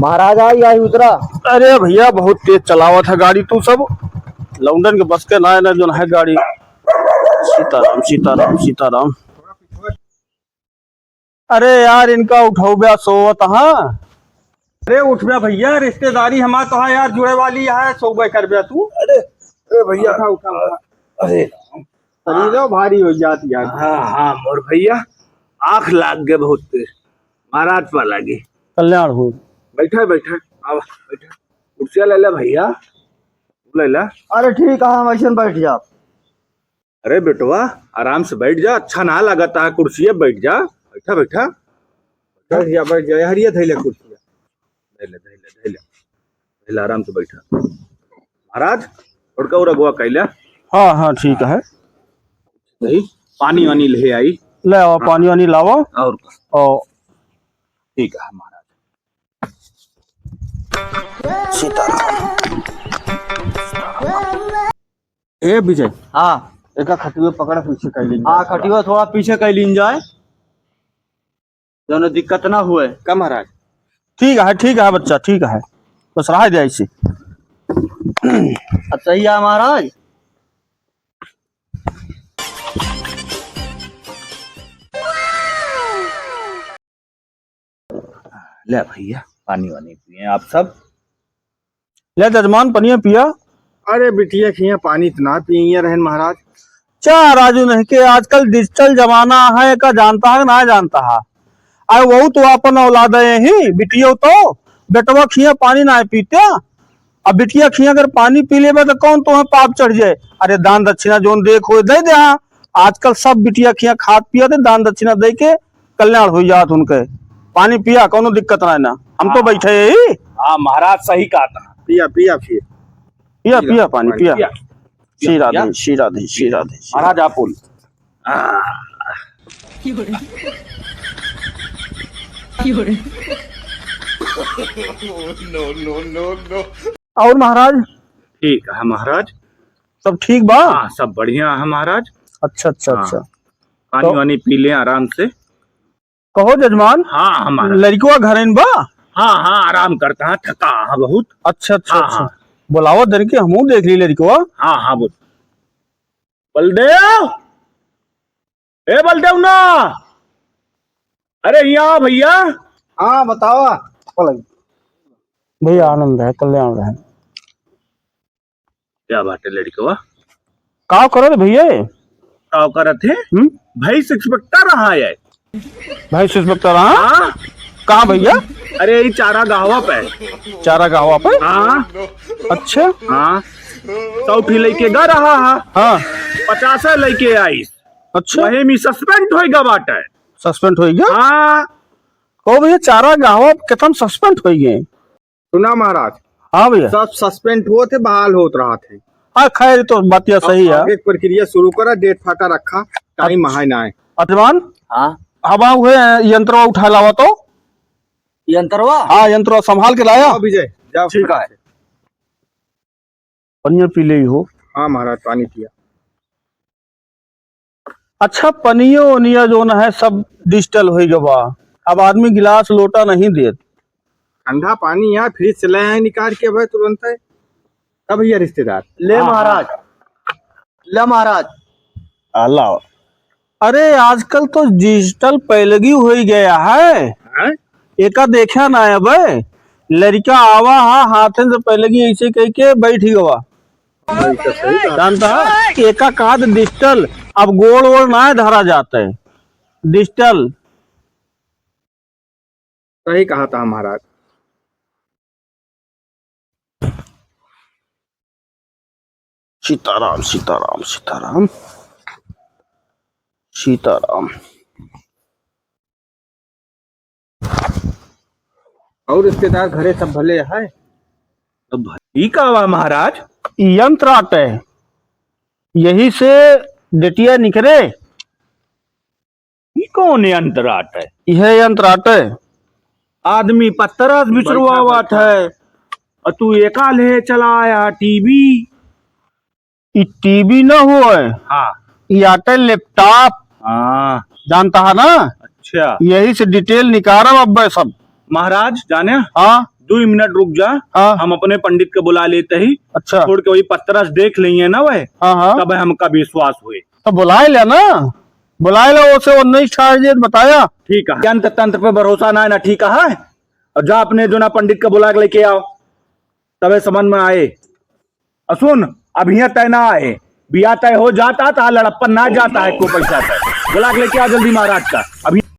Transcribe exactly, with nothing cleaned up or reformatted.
महाराज, आई, आई, उतरा। अरे भइया, बहुत तेज चलावत है गाड़ी तू सब। लौंडन के बस के ना है, ना जोन है गाड़ी। सीताराम, सीताराम, सीताराम। अरे यार, इनका उठौब्या सोवत, हाँ। अरे उठब्या भइया, रिश्तेदारी हमार तोहार यार जुड़े वाली है, सोबे करब्या तू। अरे, अरे भइया। उठा, उठा, उठा। अरे। शरीरो भारी होइ जात यार। हाँ, हाँ, मोर भइया, आँख लाग गए बहुत तेज। महाराज पा लागे। कल्याण हो। बैठा, बैठा, आवा, बैठा। कुर्सिया ले ले भइया, ले ले। अरे ठीक है, हम ऐसे बैठ जाब। अरे बेटवा, आराम से बैठ जा, अच्छा ना लगता है कुर्सिया, बैठ जा, बैठा, बैठा। बैठ जा, बैठ जा, हरिया धैले कुर्सिया। धैले, धैले, धैले। धैले, आराम से बैठा। महाराज, उड़का उड़गवा कैला। हाँ, हाँ, ठीक है। वही, पानी वानी ले आई। ले आओ, हाँ। पानी वानी लाओ। और का? और ठीक है महाराज। सीताराम। ए विजय। हाँ। एका खटिया पकड़ा, पीछे कर लीन हाँ, जाए। खटिया थोड़ा पीछे कर लीन जाए, जौन दिक्कत ना हुए। का महाराज? ठीक है, ठीक है बच्चा, ठीक है, बस रहा जाए इसे। अब सही है महाराज। ले भइया, पानी वानी पिए आप सब। ले जजमान, पनिया पिया। अरे बिटिया खिया पानी त ना पिए रहन महाराज। चाह राजू नहीं के, आजकल digital जमाना है, का जानता है ना जानता है। अरे वहू तो आपन औलाद है ही, बिटियो तो, बेटवा खिया पानी ना पीते। अब बिटिया खिया अगर पानी पी लेबे तो कौन तोहे पाप चढ़ जाए? अरे दान दक्षिणा जौन देख हो दे दे। हाँ, आजकल सब बिटिया खिया खात पियत है, दान दक्षिणा दे के कल्याण हो जात उनके। पानी पिया, कौनो दिक्कत ना है ना। हम तो हाँ। बैठे ही। हाँ महाराज, सही कहा था। पिया, पिया, पिया। पिया, पिया, पिया पानी, पानी, पिया। पिया। श्री राधे, पिया। श्री राधे, श्री राधे, श्री महाराज आप बोल। आ। No, no, no, no। और महाराज? ठीक है महाराज। सब ठीक बा? हाँ, सब बढ़िया है महाराज। अच्छा, अच्छा, हाँ। अच्छा। पानी तो वानी पी ले आराम से। कहो जजमान। हाँ, हमारा। लड़कवा घरे न बा? हाँ, हाँ, आराम करता है, थका है बहुत। अच्छा, अच्छा, हाँ, अच्छा। हाँ। बुलावा दन के हमहू देख ली लड़कवा। हाँ, हाँ, बोल। बलदेव, ए बलदेव ना, अरे यहाँ आ भइया। हाँ, बतावा। भइया आनंद है, कल्याण रहे। क्या बात है लड़कवा? का करत भइया? का करत है? हम्म? भैंस inspector रहा है। भैंस inspector रहा? हाँ। कहाँ भइया? अरे, ई चारागाहवा पे। चारागाहवा पे? हाँ। अच्छा। हाँ। सौ ठी लइके गा रहा है। हाँ। पचासे लइके आइस। अच्छा। वही में suspend होइ गा बाटे। Suspend होइ गा? हाँ। कहो भइया, चारागाहवा पे केतन suspend होइ गए? सुना महाराज। हाँ भइया। सब suspend होत है, बहाल होत रहत है। हाँ, खैर, तो बतिया अब सही है। आगे प्रक्रिया शुरू करा, date फाटा रखा, time अच्छा। महाय ना है। अजमान? हाँ। हवा हुए यंत्रवा उठा लावा तो। यंत्रवा? हाँ, यंत्रवा संभाल के लाया। हाँ, विजय, जाओ ठीक है। फटाक से। पनिया पी ले हो। हाँ महाराज, पानी पिया। अच्छा, पनियो ओनिया जौन है, सब digital होइ गवा। अब आदमी गिलास लोटा नहीं देत। ठंडा पानी यहाँ fridge से ले आए निकाल के भाई तुरंत है। तब भइया रिश्तेदार। ले हाँ, महाराज, हाँ। ले महाराज। आ, लाओ। अरे, आजकल तो digital पैलगी होइ गया है। हैं? एका देखा ना अब, लड़का आवा हा, हाथन से पैलगी ऐसे कह के बैठ गवा। भाई, तो सही बात। जानता है, एका कहा तो digital, अब गोड़ वोड़ ना धरा जाता है, digital। सही कहा था महाराज। सीताराम, सीताराम, सीताराम, सीताराम। और रिश्तेदार घरे सब भले है? सब भले। ई का बा महाराज? ई यंत्र आटे, यही से डेटिया निकरे। ई कौन यंत्र आटे? इहे यंत्र आटे। आदमी पत्थरस बिछुड़वावत है, और तू एका ले चला आया टीवी। ई टीवी न होए, हाँ। ई आटे लैपटॉप। हाँ। जानता है ना? अच्छा। यही से detail निकारब अब सब। महाराज, जाने? हाँ। दुइ मिनट रुक जा, हाँ। हम अपने पंडित के बुला लेते ही। अच्छा। छोड़ के वही पतरस देख लेइहैं ना वह, हाँ, हाँ। तब हमका विश्वास होए। तो बुलाए ले ना, बुलाए ले, ओसे वो नहीं charge बताया। ठीक है, यंत्र तंत्र पे भरोसा ना है ना, ठीक है। और जा अपने जो ना पंडित का बुला के लेके आओ, तबे समझ में आए। और सुन, अब हियाँ तय ना आए, बियाह तय हो जाता तो लड़प्पन ना जाता है, को पैसा तय। बुला के लेके आओ जल्दी महाराज का, अभी।